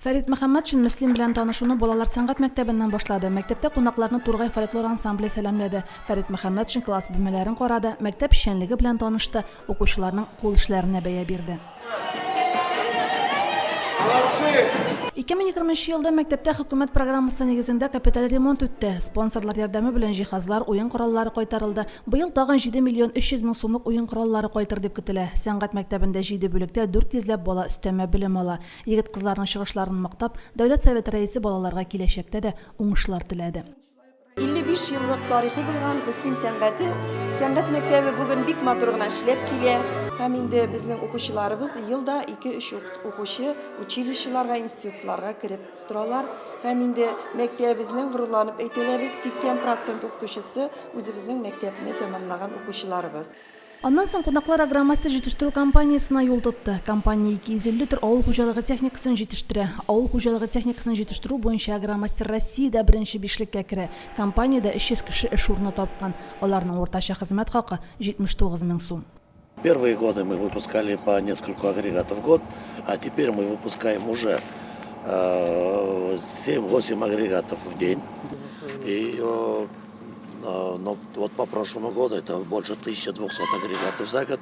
Фәрит Мөхәммәтшин Мөслим белән танышуны балалар сәнгать мәктәбеннән башлады. Мәктәптә кунакларны Тургай фольклор ансамбле сәламләде. Фәрит Мөхәммәтшин класс бүлмәләрен карады, мәктәп эшчәнлеге белән танышты, укучыларның кул эшләренә бәя бирде. 2020 нче елда мәктәптә хөкүмәт программасы нигезендә капиталь ремонт үтте. Спонсорлар ярдәме белән җиһазлар, уен кораллары кайтарылды. Быел тагын 7 миллион 300 мең сумлык уен кораллары кайтыр дип көтелә. Сәнгать мәктәбендә җиде бүлектә 400 ләп бала өстәмә белем ала. Егет-кызларның чыгышларын мактап, Дәүләт Советы Рәисе балаларга киләчәктә дә уңышлар теләде. 55 еллык тарихы булган Мөслим сәнгате сәнгать мәктәбе бүген бик матур гына эшләп килә. Һәм инде безнең укучыларыбыз ел да ике-өч укучы училищеларга, институтларга кереп торалар. Һәм инде мәктәбебезнең, горурланып әйтә алабыз, 80 процент укытучысы үзебезнең мәктәпне тәмамлаган укучыларыбыз. Аннан соң кунаклар Агромастер җитештерү компаниясенә юл тотты. Компания 250 төр авыл хуҗалыгы техникасын җитештерә. Авыл хуҗалыгы техникасын җитештерү буенча Агромастер Россиядә беренче бишлеккә керә. Компаниядә 300 кеше эш урыны тапкан. Аларның уртача хезмәт хакы, 79 мең сум. Первые годы мы выпускали по нескольку агрегатов в год, а теперь мы выпускаем уже 7-8 агрегатов в день. И но вот по прошлому году это больше 1200 агрегатов за год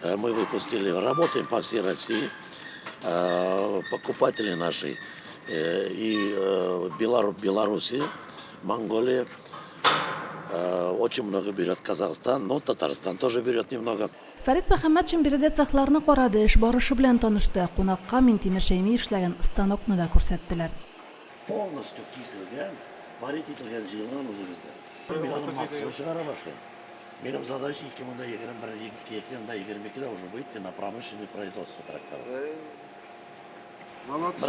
мы выпустили. Работаем по всей России. Покупатели наши и Беларуси, Монголия. Очень много берет Казахстан, но Татарстан тоже берет немного. Фәрит Мөхәммәтшин биредә цехларны карады, эш барышы белән танышты. Кунакка Минтимер Шәймиев эшләгән станокны да күрсәттеләр. Полностью киселгән, варить ителгән, җыелган үзебездә. Мин аны массово чыгара башлыйм. Минем задача 2021, 2022 дә уже выйти на промышленный производство тракторов. Молодцы!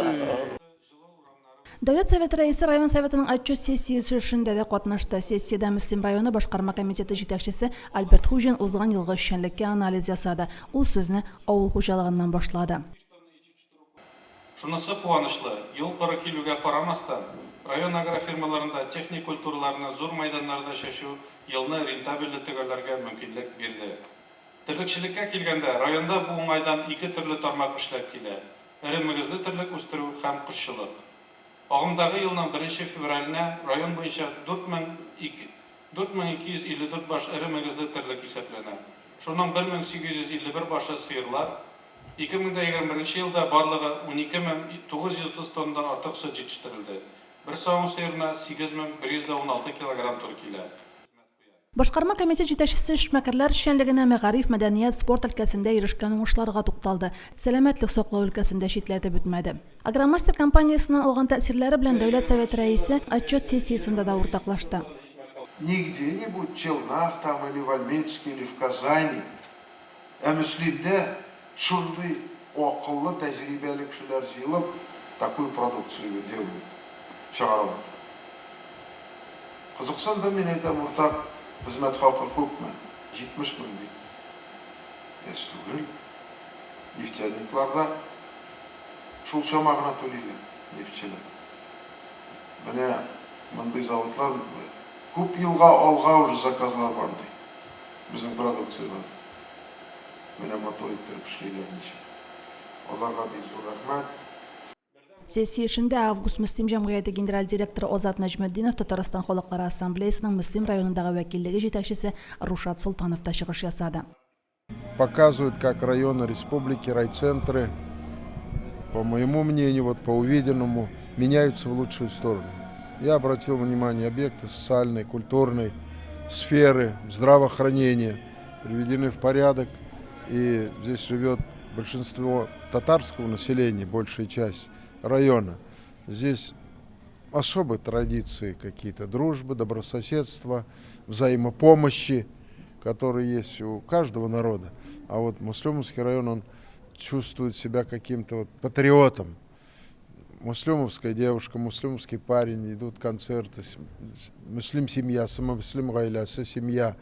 Дәүләт Советы Рәисе район Советының отчет сессиясе эшендә дә катнашты. Сессиядә Мөслим районы башкарма комитеты җитәкчесе Альберт Хуҗин узган елгы эшчәнлеккә анализ ясады. Ул сүзне авыл хуҗалыгыннан башлады. Шунысы куанычлы, юл коры килүгә карамастан, район агрофирмаларында техник культураларны зур мәйданнарда чәчү елны рентабельле төгәлләргә мөмкинлек бирде. Терлекчелеккә килгәндә, районда бу уңайдан ике төрле тармак эшләп килә, эре мөгезле терлек үстерү һәм кошчылык. Агымдагы елның беренче февраленә район буенча 4254 баш эре мөгезле терлек исәпләнә. Шуның 1851 башы сыерлар, 2021 елда барлыгы 12930 тоннадан артык сөт җитештерелде, бер савым сыерына 8116 килограмм туры килә. Башкарма комитет җитәкчесе эшмәкәрләр эшчәнлегенә, мәгариф, мәдәният, спорт өлкәсендә ирешкән уңышларга тукталды, сәламәтлек саклау өлкәсен дә читләтеп үтмәде. Агромастер компаниясеннән алган тәэсирләре белән Дәүләт Советы Рәисе отчет сессиясендә дә уртаклашты. Не где-нибудь в Челнах там или в Альметьевске или в Казани, Ә Мөслимдә шундый акыллы, тәҗрибәле кешеләр җыелып, такую продукцию делают, чыгаралар. Кызыксындым, мин әйтәм, уртак хезмәт хакы күпме? 70 мең, ди. Әз түгел. Нефтяниклар да шул чама гына түлиләр, нефтьчеләр. Менә мондый заводлар күп елга алга уже заказлар бар, ди. Безнең продукциягә менә матур иттереп эшлиләр ничек. Аларга бик зур рәхмәт. Сессия эшендә Август Мөслим җәмгыяте генераль директоры Азат Нәҗметдинов, Татарстан Халыклары Ассамблеясының Мөслим районындагы вәкиллеге җитәкчесе Рушат Солтанов та чыгыш ясады. Показывают, как районы республики, райцентры, по моему мнению, вот по увиденному, меняются в лучшую сторону. Я обратил внимание, объекты социальной, культурной сферы, здравоохранения приведены в порядок. И здесь живет большинство татарского населения, большая часть района. Здесь особые традиции какие-то, дружбы, добрососедства, взаимопомощи, которые есть у каждого народа. А вот Муслюмовский район, он чувствует себя каким-то вот патриотом. Муслюмовская девушка, муслюмовский парень, идут концерты, муслим семья, сама муслим гаилясы семья.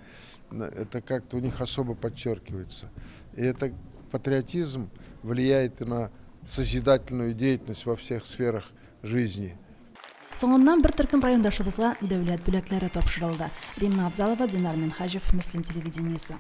Это как-то у них особо подчеркивается. И это патриотизм влияет и на созидательную деятельность во всех сферах жизни. Соңыннан бер төркем райондашыбызга дәүләт бүләкләре тапшырылды. Римма Авзалова, Динар Минһаҗев, Мөслим телевидениесе.